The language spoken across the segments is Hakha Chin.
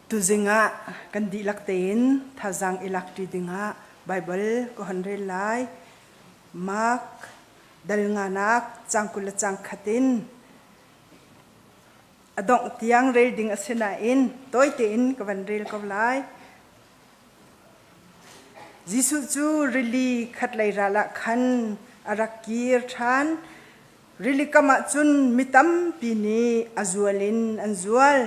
Tuzing ah kan dihlak tein thazaang i lak ṭi dingah Baibal ka hon rel lai. Mark dal nganak caang 20 le caang khat in a dongh tiang rel ding a si nain tawi tein ka van rel ko lai. Jesuh cu rili khatlei ral ah khan a rak kir ṭhan. Rili kam ah cun mi tampi nih a zual in an zual.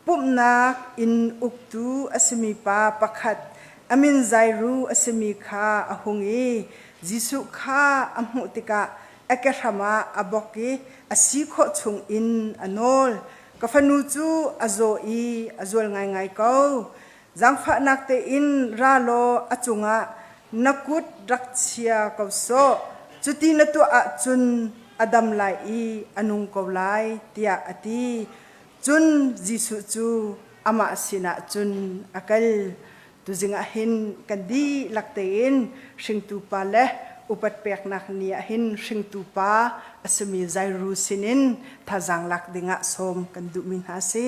Pumhnak inn uktu a simi pa pakhat a min Jairu a simi kha a hung i Jesuh kha a hmuh tikah a kehram ah a bawk i a si khawh chung in a nawl. Ka fanu cu a zaw i a zual ngaingai ko. Zaangfahnak tein ra law a cungah na kut rak chia ko sawh. Cuti na tuah ahcun a dam lai i a nung ko lai, tiah a ti. Cun Jesuh cu amah sinah cun a kal. Tuzing ah hin kan dihlak tein hringtu pa le upat peknak ni ah hin hringtu pa a simi Jairu sinin thazaang lak dingah sawm kan duhmi hna a si.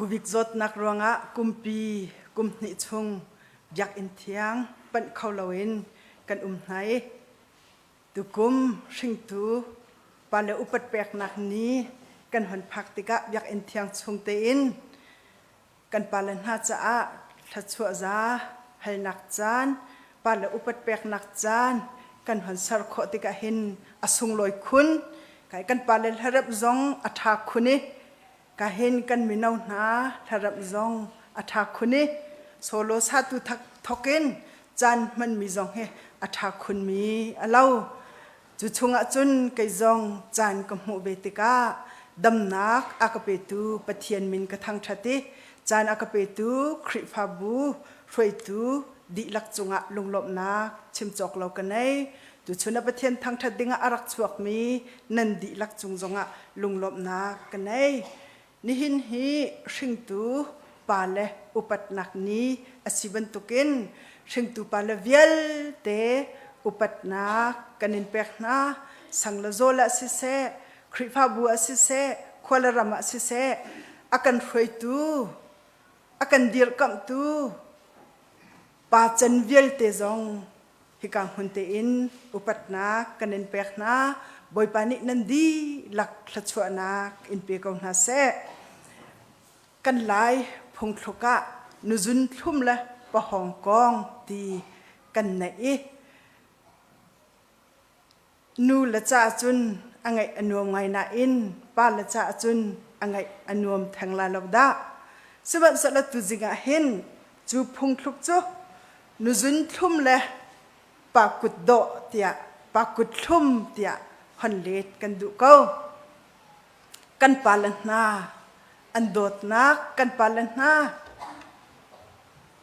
Covid zawtnak ruangah kumpi kum hnih chung biakinn thiang panh kho loin kan um hna i tukum hringtu pale upat peknak ni kan hon phak tikah biakinn thiang chung tein kan pale hna caah thluachuah za halnak caan pale upat peknak caan kan hon ser khawh tikah hin a sunglawi khun. Kai kan pale hlarep zong a ṭha khun i ka hin kan mino hna hlarep zong a ṭha khun i solo satu thokin caan hmanmi zong hi a ṭha khunmi a lo. Cu chungah cun kei zong caan ka hmuh ve tikah damnak a ka petu Pathian min ka thangṭhat i caan a ka petu Khrihfabu hruaitu dihlak cungah lunglawmhnak chim cawk lo ka nei. Tuchun ah Pathian thangṭhat dingah a rak chuakmi nan dihlak cung zongah lunglawmhnak ka nei. Nihin hi hringtu pale upatnak ni a si bantukin hringtu pale vialte upatnak kan in pek hna. Sang le zawl ah siseh, Khrihfabu ah siseh, khua le ram ah siseh, a kan hruaitu, a kan dirhkamhtu pa can vialte zong hika hmun tein upatnak kan in pek hna. Bawipa nih nan dihlak thluachuahnak in pe ko hna seh. Kan Lai phungthluk ah nuzun thlum le pahawng kong ti kan neih i nu le ca cun a ngaih a nuam ngai nain pa le ca cun a ngaih a nuam theng la lo dah. Sihmanhsehlaw tuzing ah hin cu phungthluk cu nuzun thlum le pa kut dawh tiah pa kut thlum tiah hon let kan duh ko. Kan pale hna an dawtnak kan pale hna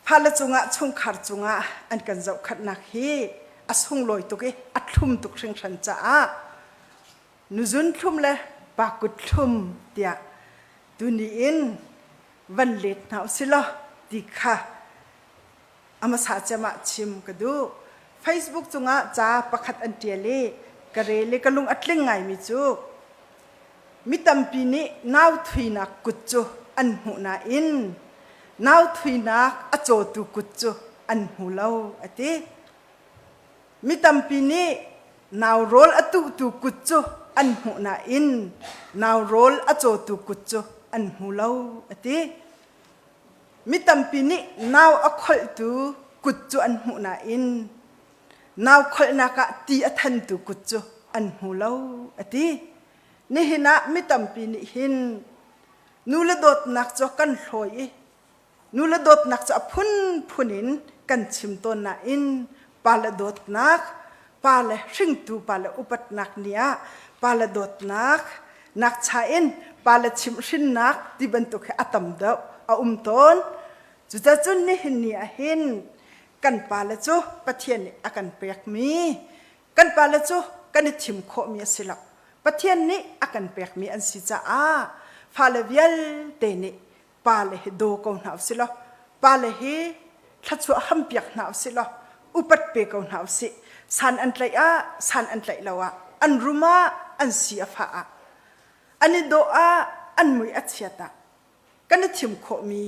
fale cungah chungkhar cungah an kan zohkhanhnak hi a sunglawi tuk i a thlum tuk hringhran caah nuzun thlum le pa kut thlum tiah tuni in van let hna usilaw ti kha a hmasa cem ah chim ka duh. Facebook cungah ca pakhat an ṭial i ka rel i ka lung a tling ngaimi cu mi tampi nih nau thuinak kut cu an hmuh nain nau thuinak a cawtu kut cu an hmu lo a ti. Mi tampi nih nau rawl a tuhtu kut cu an hmuh nain nau rawl a cawtu kut cu an hmu lo a ti. Mi tampi nih nau a kholhtu kut cu an hmuh nain nau kholhnak ah ti a thantu kut cu an hmu lo a ti. Nihin ah mi tampi nih hin nu le dawtnak cu kan hlawi i nu le dawtnak cu a phunphun in kan chim tawn nain pa le dawtnak pa le hringtu pa le upatnak ni ah pa le dawtnak nakcha in pa le chimhhrinnak ti bantuk hi a tam deuh a um tawn. Cucacun nihin ni ah hin kan pa le cu Pathian nih a kan pekmi kan pa le cu kan i thim khawhmi a si lo. Pathian nih a kan pekmi an si caah fale vialte nih pale hi daw ko hna usih law pale hi thluachuah hampiak hna usih law upat pe ko hna usih. San an tlaih ah san an tlaih lo ah an rum ah an si a fah ah an i dawh ah an mui a chiat ah kan i thim khawhmi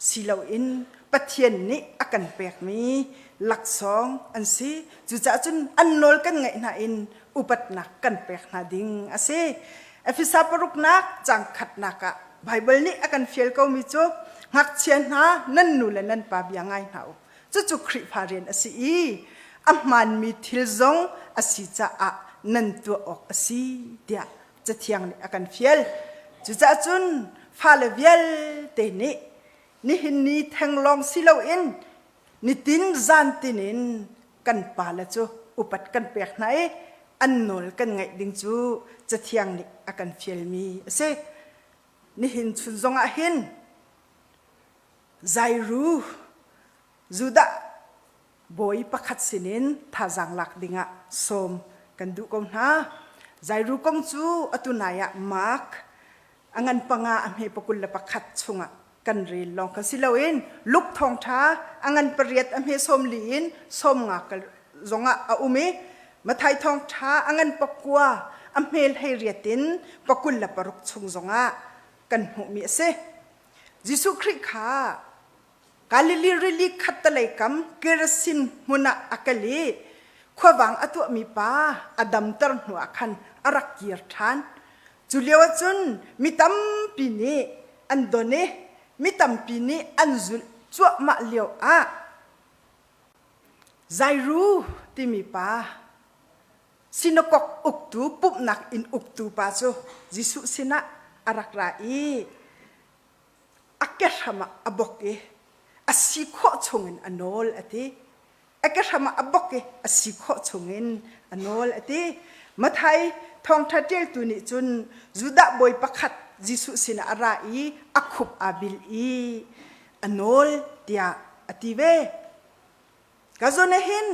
si loin Pathian nih a kan pekmi laksawng an si. Cucaah cun an nawl kan ngaih hna in upatnak kan pek hna ding a si. Efesa paruknak cang khatnak ah Baibal nih a kan fial komi cu ngakchia hna nan nu le nan pa bia ngai hna u. Cucu Khrihfa rian a si i a hmaanmi thil zong a si caah nan tuah awk a si tiah Cathiang nih a kan fial. Cucaah cun fale vialte nih nihin ni theng lawng si loin nitin zantin in kan pale cu upat kan pek hna i an nawl kan ngaih ding cu Cathiang nih a kan fialmi a si. Nihin chun zongah hin Zairu Judah bawi pakhat sinin thazaang lak dingah sawm kan duh ko hna. Zairu kong cu atu nai ah Mark a ngan panga a hme pakul le pakhat chungah kan rel lawng kha si loin Luke thawngṭha a ngan pariat a hme sawm li in sawm nga zongah a um i Mathai thawngṭha a ngan pakua a hmel hei riat in pakul le paruk chung zongah kan hmuhmi a si. Jesuh Khrih kha Galilee rili khattelei kam Gerasin hmun ah a kal i khuavang a tuahmi pa a damter hnuah khan a rak kir ṭhan. Cu lio ah cun mi tampi nih an don i mi tampi nih an zulh cuahmah lioah Jairu timi pa sinakok uktu pumhnak inn uktu pa cu Jesuh sinah a rak ra i a kehram ah a bok i a si khawh chungin a nawl a ti. A kehram ah a bok i a si khawh chungin a nawl a ti. Matthai thawngṭha ṭialtu nih cun Judah bawi pakhat Jesuh sinah a ra i a khup aa bil i a nawl tiah a ti ve. Ka zawn ah hin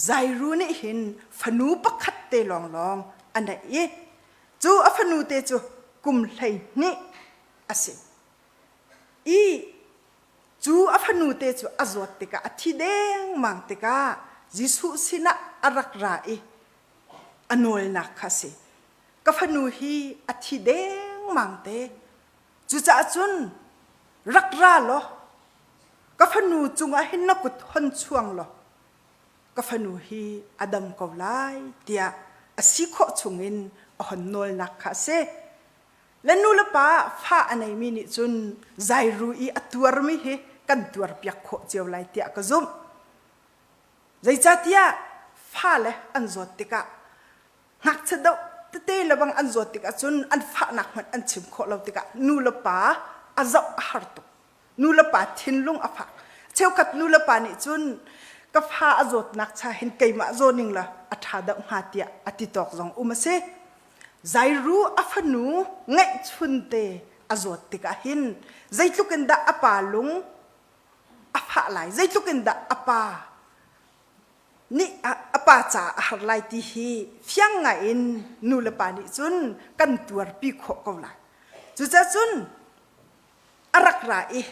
Jairu nih hin fanu pakhat te lawnglawng a neih i cu a fanu te cu kum 12 a si. I cu a fanu te cu a zawt tikah a thi dengmang tikah Jesuh sinah a rak ra i a nawlnak kha a si. Ka fanu hi a thi dengmang te. Cucaah cun rak ra law ka fanu cungah hin na kut hon chuang law ka fanu hi a dam ko lai tiah a si khawh chungin a hon nawlnak kha a si. Le nu le pa fa a neimi nih cun zairu i a tuarmi hi kan tuarpiak khawh cio lai tiah ka zumh. Zeicahtiah fale an zawt tikah ngakchia deuh tete lebang an zawt tikah cun an fahnak hmanh an chim khawh lo tikah nu le pa a zoh a har tuk. Nu le pa thinlung a fak. Cheukhat nu le pa nih cun ka fa a zawtnak cha hin keimah zaw ning la a ṭha deuh hnga tiah a ti tawk zong um a si. Zairu a fanu ngeihchunte a zawt tikah hin zeitluk in dah a pa lung a fah lai, zeitluk in dah a pa nih a pa caah a har lai ti hi fiang ngaiin nu le pa nih cun kan tuarpi khawh ko lai. Cucaah cun a rak ra i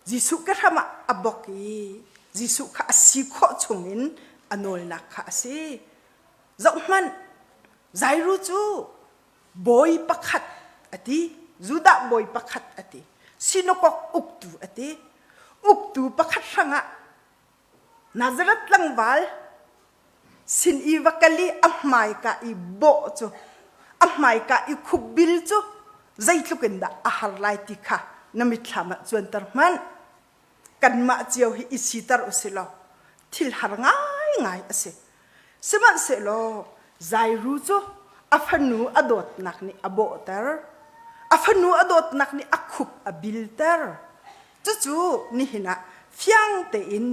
Jesuh ke hram ah a bok i Jesuh kha a si khawh chungin a nawlnak kha a si. Zohhmanh, Jairu cu bawi pakhat a ti, Judah bawi pakhat a ti, sinakok uktu a ti. Uktu pakhat hrangah Nazareth tlangval sin i va kal i a hmaika i bawh cu, a hmaika i khupbil cu zeitluk in dah a har lai ti kha na mitthlam ah cuanter hmanh. Kanmah cio hi i siter u si law thil har ngaingai a si. Sihmanhsehlaw Jairu cu a fanu a dawtnak nih a bawhter. A fanu a dawtnak nih a khup a bilter. Cucu nihin ah fiang tein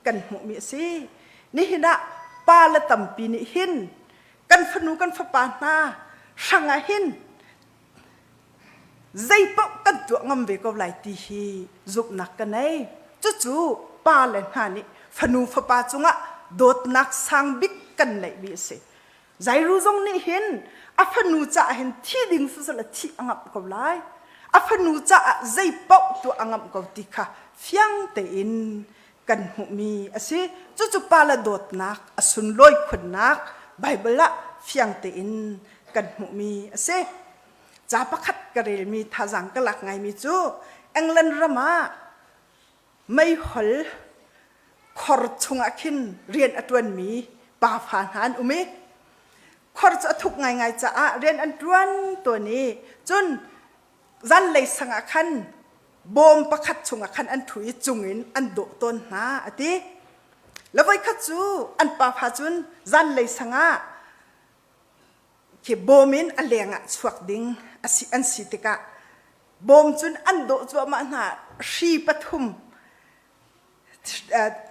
kan hmuhmi a si. Nihin ah pa le tampi nih hin kan fanu kan fapa hna hrang ah hin zeipaoh kan tuah ngam ve ko lai ti hi zumhnak ka nei. Cucu pa le hna nih fanu fapa cungah dawtnak sang bik kan neihmi a si. Jairu zong nih hin a fanu caah hin thi ding siseh thih a ngamh ko lai. A fanu caah zeipaoh tuah a ngamh ko ti kha fiang tein kan hmuhmi a si. Cucu pa le dawtnak a sunlawi khunnak Baibal ah fiang tein kan hmuhmi a si. Ca pakhat ka relmi thazaang ka lak ngaimi cu England ram ah meihol khor chungah khin rian a ṭuanmi pafa hna an um i khor cu a thuk ngaingai caah rian an ṭuan tawn i cun zanlei sang ah khan bawm pakhat chungah khan an ṭhu i cungin an dawh tawn hna a ti. Le voikhat cu an pafa cun zanlei sang ah khi bawm in a leng ah chuak ding a si an si tikah bawm cun an dawh cuahmah hna hri pathum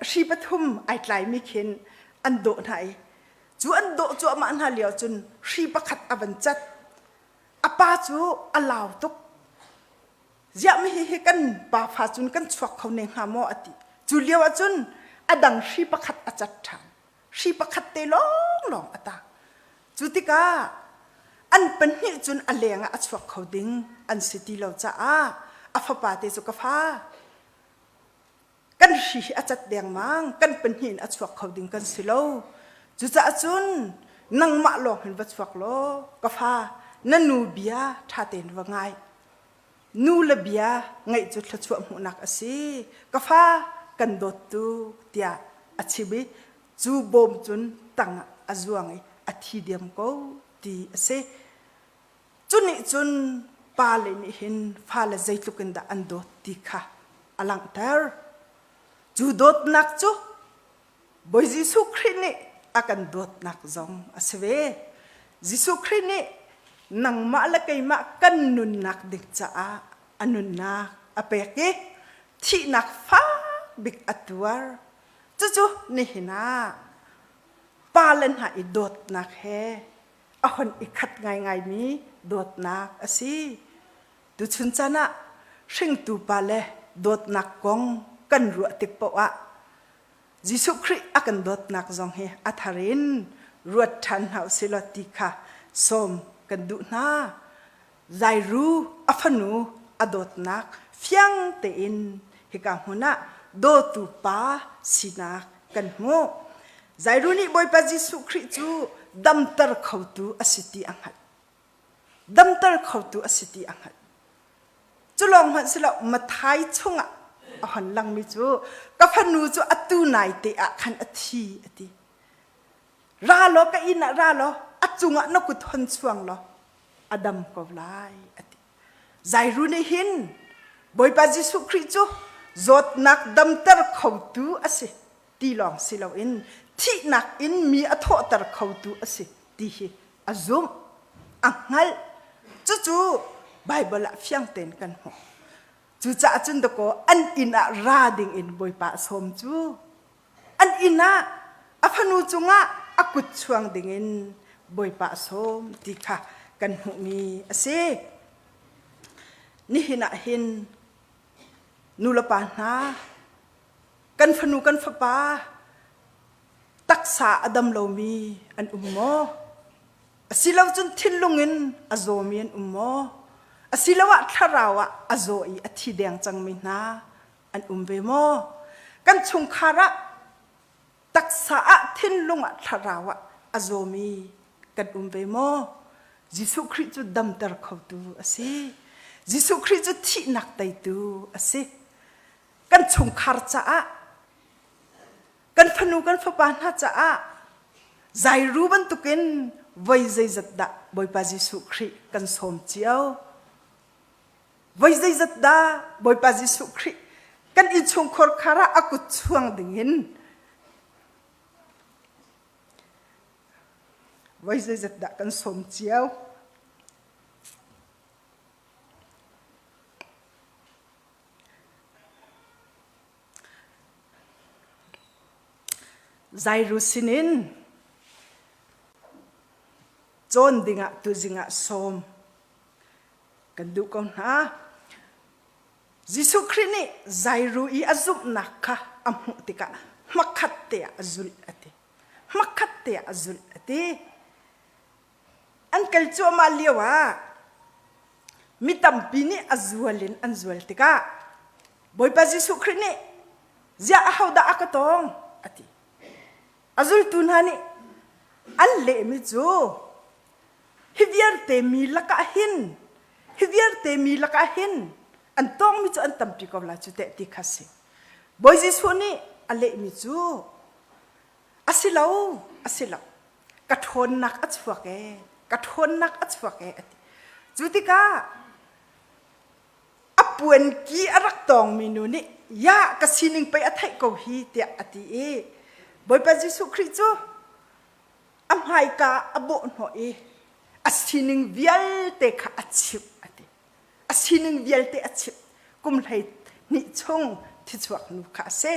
hri pathum ai tlaimi khin an dawh hna i cu an dawh cuahmah hna lio cun hri pakhat a van cat a pa cu a lau tuk ziah mi hi kan pa fa cun kan chuak kho ne hnga maw a ti cu lio ah cun a dang hri pakhat a cat ṭhan hri pakhat te lawnglawng a tang. Cu tikah an pahnih cun a leng ah a chuak kho ding an si ti lo caah a fapa te cu ka fa kan hri hi a cat dengmang kan pahnih in a chuak kho ding kan si lo cucaah cun nangmah lawng hin va chuak law ka fa na nu bia ṭha tein va ngai. Nu le bia ngaih cu thluachuah hmuhnak a si. Ka fa kan dawt tuk tiah a chim i cu bawm cun tangah a zuang i a thi diam ko ti a si. Cu nih cun pale nih hin fale zeitluk in dah an dawt ti kha a langhter. Cu dawtnak cu Bawi Jesuh Khrih nih a kan dawtnak zong a si ve. Jesuh Khrih nih nangmah le keimah kan nunnak ding caah a nunnak a pek i thihnak fak bik a tuar. Cucu nihin ah pale hna i dawtnak he a hon i khat ngaingaimi dawtnak a si. Tuchun caan ah hringtu pale dawtnak kong kan ruah tik paoh ah Jesuh Khrih a kan dawtnak zong hi a thar in ruat ṭhan hna usih law ti kha sawm kan duh hna. Zairu a fanu a dawtnak fiang tein hika hmun ah dawtu pa sinak kan hmuh. Zairu nih Bawipa Jesuh Khrih cu damter khotu a si ti a hngalh. Damter khotu a si ti a hngalh. Cu lawng hmanh si lo Mathai chungah a hon langmi cu ka fanu cu atu nai te ah khan a thi a ti. Ra law ka inn ah ra law a cungah na kut hon chuang law a dam ko lai a ti. Zairu nih hin Bawipa Jesuh Khrih cu zawtnak damter khotu a si ti lawng si loin thihnak in mi a thawhter khotu a si ti hi a zumh a hngalh cucu Baibal ah fiang tein kan hmuh cucaah cun dakaw an inn ah ra ding in Bawipa a sawm cu an inn ah a fanu cungah a kut chuang ding in Bawipa a sawm ti kha kan hmuhmi a si nihin ah hin nulepa hna kan fanu kan fapa taksa a dam lomi an um maw? Asilocun thinlung in a zawmi an um maw? Asiloah thlarau ah a zaw i a thi deng cangmi hna an um ve maw? Kan chungkhar ah taksa ah thinlung ah thlarau ah a zawmi kan um ve maw? Jesuh Khrih cu damter khotu a si. Jesuh Khrih cu thihnak teitu a si. Kan chungkhar caah kan fanu kan fapa hna caah zairu bantukin voi zeizat dah Bawipa Jesuh Khrih kan sawm cio voi zeizat dah Bawipa Jesuh Khrih kan innchungkhar khar ah a kut chuang dingin voi zeizat dah kan sawm cio Zairu sinin cawn dingah tuzing ah sawm kan duh ko hna. Jesuh Khrih nih Zairu i a zumhnak kha a hmuh tikah hmakhat te ah a zulh a ti. Hmakhat te ah a zulh a ti. An kal cuahmah lio ah mi tampi nih a zual in an zual tikah Bawipa Jesuh Khrih nih ziah ahodah a ka tawng a ti. A zultu hna nih an lehmi cu hi vialte mi lakah hin hi vialte mi lakah hin an tawngmi cu an tampi ko lai cu teh ti kha si. Bawi Jesuh nih a lehmi cu a si lo a si lo ka ṭhawnnak a chuak ee ka ṭhawnnak a chuak ee a ti. Cu tikah a puanki a rak tawngmi nu nih ya ka sining pei a theih ko hi tiah a ti i Bawipa Jesuh Khrih cu a hmaika a bawh hnawh i a sining vialte kha a chimh a ti a sining vialte a chimh kum 12 chung thichuak nu kha a si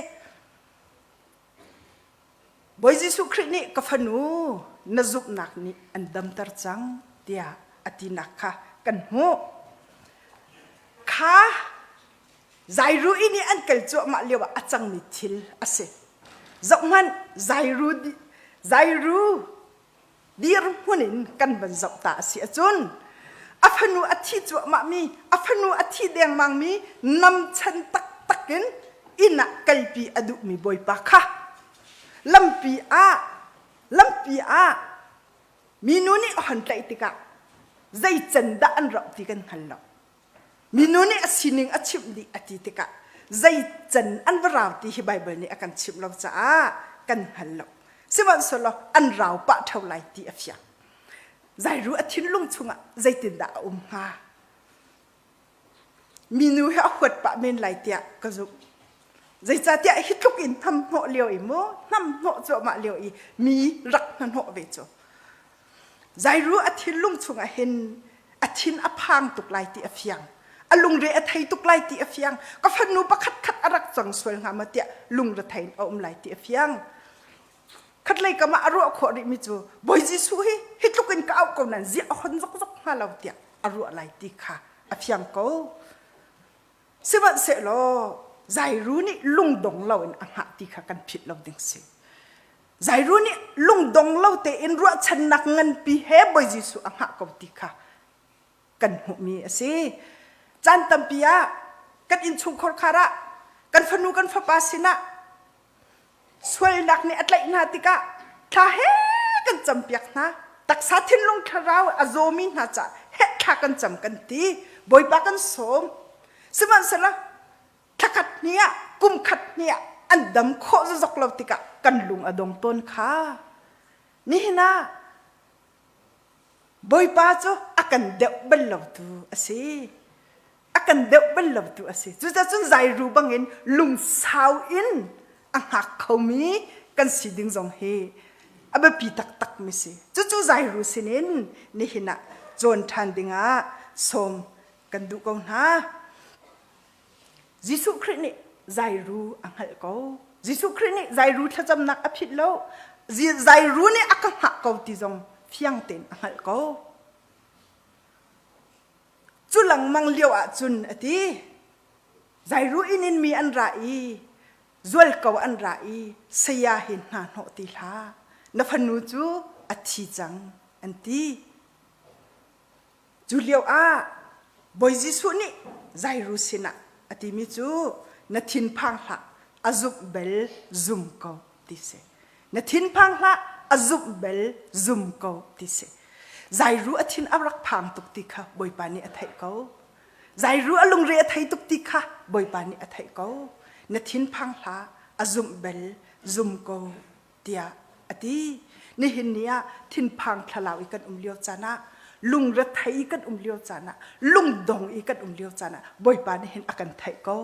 Bawi Jesuh Khrih nih ka fanu na zumhnak nih an damter cang tiah a tinak kha kan hmuh. Kha Zairu inn i an kal cuahmah lioah a cangmi thil a si. Zohhmanh Zairu Zairu dirhmun in kan van zoh ta a si ahcun a fanu a thi cuahmahmi a fanu a thi dengmangmi namchan taktak in inn ah kalpi a duhmi bawipa kha lampi ah lampi ah minu nih a hon tlaih tikah zei can dah an rauh ti kan hngal lo. Minu nih a sining a chimh dih a ti tikah zei can an va rau ti hi Baibal nih a kan chimh lo caah kan hngal lo. Sihmanhsehlaw an rau pah ṭheo lai ti a fiang. Zairu a thinlung chungah zeitindah a um hnga? Minu hi a huat pah men lai tiah ka zumh. Zeicahtiah hi tluk in hnamhnawh lio i mu, hnamhnawh cuahmah lio i mi rak hnahnawh ve cu. Zairu a thinlung chungah hin a thin a phang tuk lai ti a fiang. A lungre a thei tuk lai ti a fiang. Ka fanu pakhat khat a rak cang sual hnga maw tiah lungrethei in a um lai ti a fiang. Khatlei kam ah a ruah khawh rihmi cu Bawi Jesuh hi hi tluk in ka auh ko nain ziah a hon zokzok hnga lo tiah a ruah lai ti kha a fiang ko. Sihmanhsehlaw Zairu nih lungdong loin a hngah ti kha kan philh lo ding si. Zairu nih lungdong lo tein ruahchannak nganpi he Bawi Jesuh a hngah ko ti kha kan hmuhmi a si. Caan tampi ah kan innchungkhar khar ah kan fanu kan fapa sinah sualnak nih a tlaih hna tikah thla he kan campiak hna. Taksa thinlung thlarau a zawmi hna caah heh thla kan cam kan ti. Bawipa kan sawm. Sihmanhsehlaw thlakhat hni ah kum khat hni ah an dam khawh zozok lo tikah kan lung a dong tawn kha. Nihin ah Bawipa cu a kan deuh bal lotu a si. A kan deuh bal lotu a si. Cucacun zairu bangin lungsau in a hngak khomi kan si ding zong hi a biapi taktak mi si. Cucu zairu sinin nihin ah cawn ṭhan dingah sawm kan duh ko hna. Jesuh Khrih nih zairu a hngalh ko. Jesuh Khrih nih zairu thlacamnak a phit lo. Zairu nih a ka hngah ko ti zong fiang tein a hngalh ko. Cu lengmang lio ahcun a ti. Zairu inn in mi an ra i zualko an ra i saya hi hna hnawh ti hlah. Na fanu cu a thi cang an ti. Cu lio ah Bawi Jesuh nih Jairu sinah a timi cu na thinphang hlah a zumh bel zum ko ti si. Na thinphang hlah a zumh bel zum ko ti si. Jairu a thin a rak phang tuk ti kha Bawipa nih a theih ko. Jairu a lungre a thei tuk ti kha Bawipa nih a theih ko. Na thinphang hlah a zumh bel zum ko tiah a ti. Nihin ni ah thinphang thlalau i kan um lio caan ah lungrethei i kan um lio caan ah lungdong i kan um lio caan ah Bawipa nih hin a kan theih ko.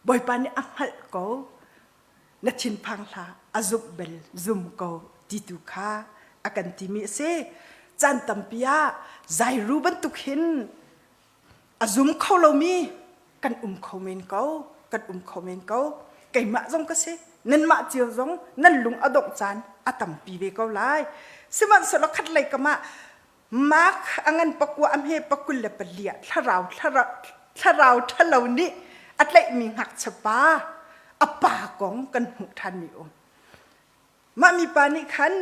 Bawipa nih a hngalh ko. Na thinphang hlah a zumh bel zum ko ti tu kha a kan timi a si. Caan tampi ah zairu bantuk hin a zum kho lomi kan um kho men ko kan um kho men ko keimah zong ka si nanmah cio zong nan lung a dongh caan a tampi ve ko lai sihmanhsehlaw khat lei kam ah Mark a ngan pakua a hme pakul le palia thlarau thlarau thlarau ṭhalo nih a tlaihmi ngakchia pa a pa kong kan hmuh ṭhanmi um mah mipa nih khan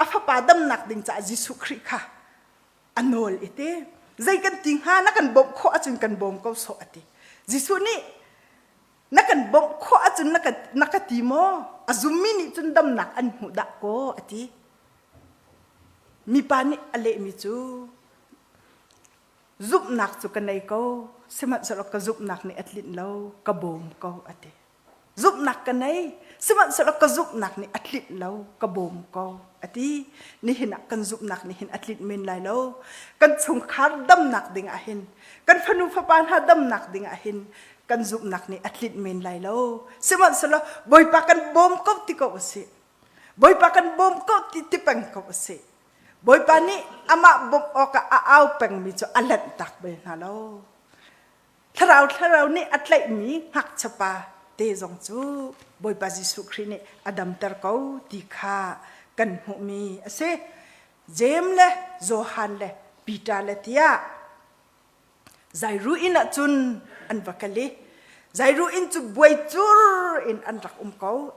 a fapa damnak ding caah Jesuh Khrih kha a nawl i te zei kan ti hnga na kan bawmh khawh ahcun kan bawm ko sawh a ti Jesuh nih na kan bawmh khawh ahcun na ka, na ka ti maw a zummi nih cun damnak an hmuh dah kaw a ti mipa nih a lehmi cu zumhnak cu ka nei ko sihmanhsehlaw ka zumhnak nih a tlinh lo ka bawm ko a ti Zumhnak ka nei, sihmanhsehlaw ka zumhnak nih a tlinh lo, ka bawm ko, a ti. Nihin ah kan zumhnak nih hin a tlinh men lai lo. Kan chungkhar damnak ding ah hin, kan fanu fapa hna damnak ding ah hin, kan zumhnak nih a tlinh men lai lo. Sihmanhsehlaw Bawipa kan bawm ko ti ko usih. Bawipa kan bawm ko ti ti peng ko usih. Bawipa nih amah bawmh awkah a au pengmi cu a lanhtak bal hna lo. Thlarau thlarau nih a tlaihmi ngakchia pa te zong cu Bawipa Jesuh Khrih nih a damter ko ti kha kan hmuhmi a si. Jeim le Johan le Peter le tiah Jairu inn ah cun an va kal i Jairu inn cu buai cur in an rak um ko.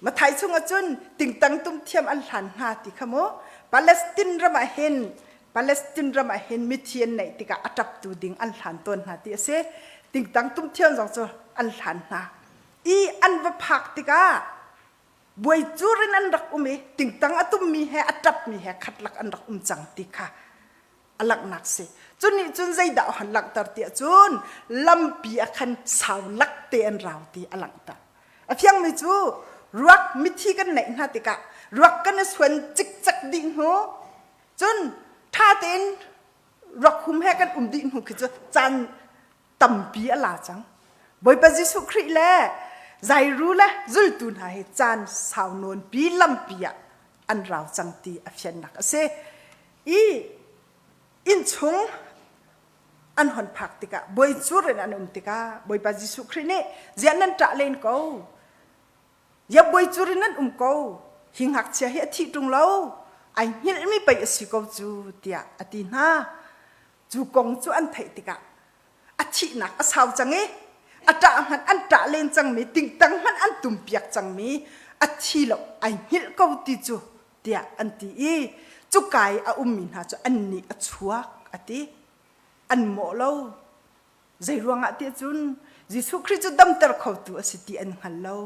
Mathai chungah cun tingtang tum thiam an hlan hna ti kha mu. Palestine ram ah hin Palestine ram ah hin mithi an neih tikah a ṭaptu ding an hlan tawn hna ti a si. Tingtang tum thiam zong cu an hlan hna. I an va phak tikah buai cur in an rak um i tingtang a tummi he a ṭapmi he khatlak an rak um cang ti kha a langhnak si. Cun nih cun zeidah a hon langhter tiah cun lampi ah khan sau lak te an rau ti a langhter. A fiangmi cu ruak mithi kan neih hna tikah ruak kan i suan cikcek dih hnu cun ṭha tein ruak hum he kan um dih hnu khi cu caan tampi a la cang. Bawipa Jesuh Khrih le Zairu le zultu hna hi caan sau nawnpi lampi ah an rau cang ti a fiannak a si. I innchung an hon phak tikah buaicur in an um tikah Bawipa Jesuh Khrih nih ziah nan ṭah len ko ya buaicur in nan um ko hi ngakchia hi a thih ṭung lo ai hngilhmi pei a si ko cu tiah a ti hna cu kong cu an theih tikah a thihnak a sau cang i a ṭah hmanh an ṭah len cangmi tingtang hmanh an tumpiak cangmi a thi lo ai hngilh ko ti cu tiah an ti i cuka i a ummi hna cu an nih a chuak a ti. An mawh lo. Zei ruangah tiah cun Jesuh Khrih cu damter khotu a si ti an hngal lo.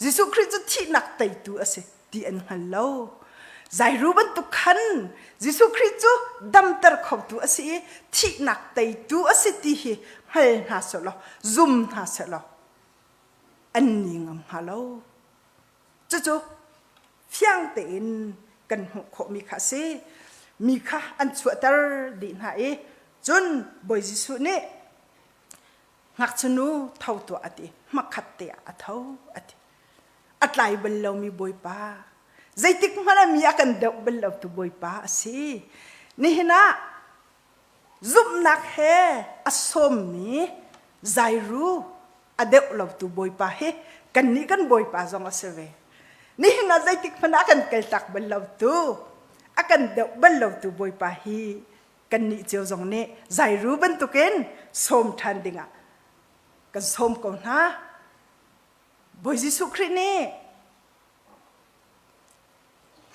Jesuh Khrih cu thihnak teitu a si ti an hngal lo. Zairu bantuk khan Jesuh Khrih cu damter khotu a si i thihnak teitu a si ti hi hngal hna sehlaw zum hna sehlaw an ni ngam hnga lo. Cucu fiang tein kan hmuh khawhmi kha a si. Mi kha an chuahter dih hna i cun Bawi Jesuh nih ngakchia nu tho tuah a ti hmakhat te ah a tho a ti. A tlai bal lomi Bawipa zeitik hmanh ah mi a kan deuh bal lo tu Bawipa a si. Nihin ah zumhnak he a sawmmi Zairu a deuh lotu Bawipa hi kannih kan Bawipa zong a si ve. Nihin ah zeitik hmanh ah a kan kaltak bal lotu, a kan deuh bal lotu Bawipa hi kannih cio zong nih Zairu bantukin sawm ṭhan dingah kan sawm ko hna. Bawi Jesuh Khrih nih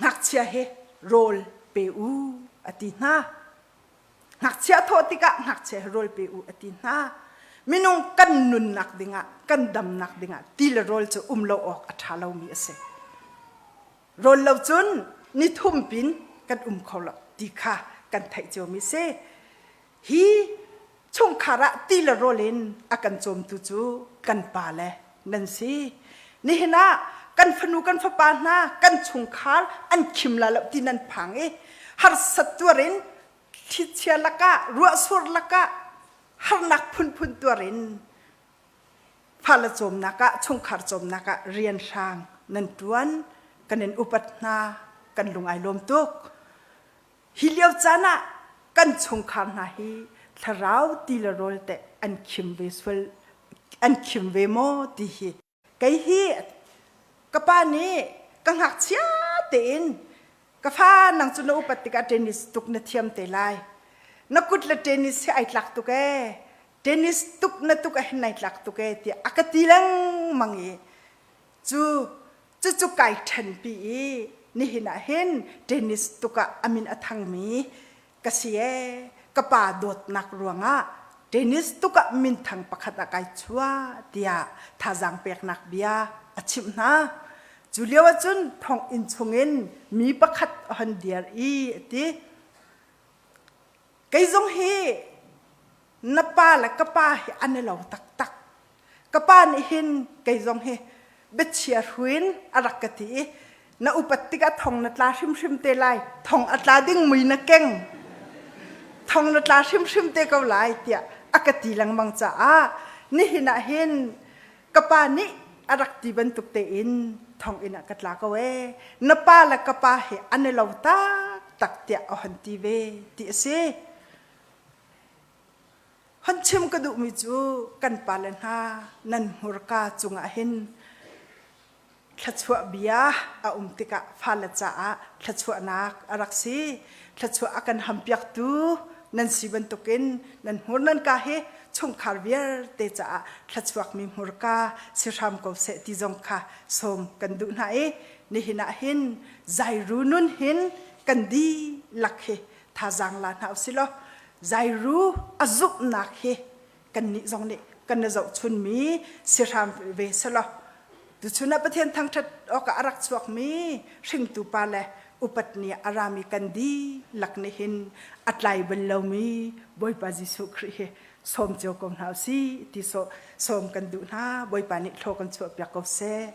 ngakchia hi rawl pe u a ti hna. Ngakchia thawh tikah ngakchia hi rawl pe u a ti hna. Minung kan nunnak dingah, kan damnak dingah ti le rawl cu um lo awk a ṭha lomi a si. Rawl lo cun ni thum pin kan um kho lo ti kha kan theih ciomi si. Hi chungkhar ah ti le rawl in a kan cawmtu cu kan pa le nan si. Nihin ah kan fanu kan fapa hna kan chungkhar an khim la lo ti nan phang i harsat tuar in thlichia lakah ruahsur lakah harnak phunphun tuar in fale cawmnak ah chungkhar cawmnak ah rian hrang nan tuan kan in upat hna kan lung ai lawm tuk Hi lio caan ah kan chungkhar hna hi thlarau ti le rawl teh an khim ve sual an khim ve maw ti hi kei hi ka pa nih ka ngakchia tein ka fa nang cu na upat tikah tennis tuk na thiam te lai na kut le tennis hi ai tlak tuk ee tennis tuk na tuk ah hin nai tlak tuk ee tiah a ka ti lengmang i Cu cucu kai ṭhenpi i nihin ah hin tennis tuk ah a min a thangmi ka si ee. Ka pa dawtnak ruangah tennis tuk ah minthang pakhat ah kai chuah tiah thazaang peknak bia a chimh hna. Cu lio ahcun thonginn chungin mi pakhat a hon dir i a ti. Kei zong hi na pa le ka pa hi an i lo taktak. Ka pa nih hin kei zong hi biachia hruin a rak ka ti i na upat tikah thong na tla hrimhrim te lai thong a tla ding mui na keng thong na tla hrimhrim te ko lai tiah a ka ti lengmang caah nihin ah hin ka pa nih a rak ti bantuk tein thonginn ah ka tla ko ee na pa le ka pa he an i lo taktak tiah a hon ti ve ti a si. Hon chim ka duhmi cu kan pale hna nan hmurka cungah hin thluachuah bia a um tikah fale caah thluachuahnak a rak si. Thluachuah a kan hampiaktu nan si bantukin nan hmur nan ka hi chungkhar vialte caah thluachuakmi hmurka si hram ko seh ti zong kha sawm kan duh hna i nihin ah hin zairu nun hin kan dihlak hi thazaang la hna usih law Zairu a zumhnak hi kannih zong nih kan i zohchunmi si hram ve selaw tuchun ah Pathian thangṭhat awkah a rak chuakmi hringtu pa le Upat ni a rami kan dihlak nih hin a tlai bal lomi Bawipa Jesuh Khrih hi sawm cio ko hna usih ti sawh sawm kan duh hna. Bawipa nih thlaw kan chuahpiak ko seh.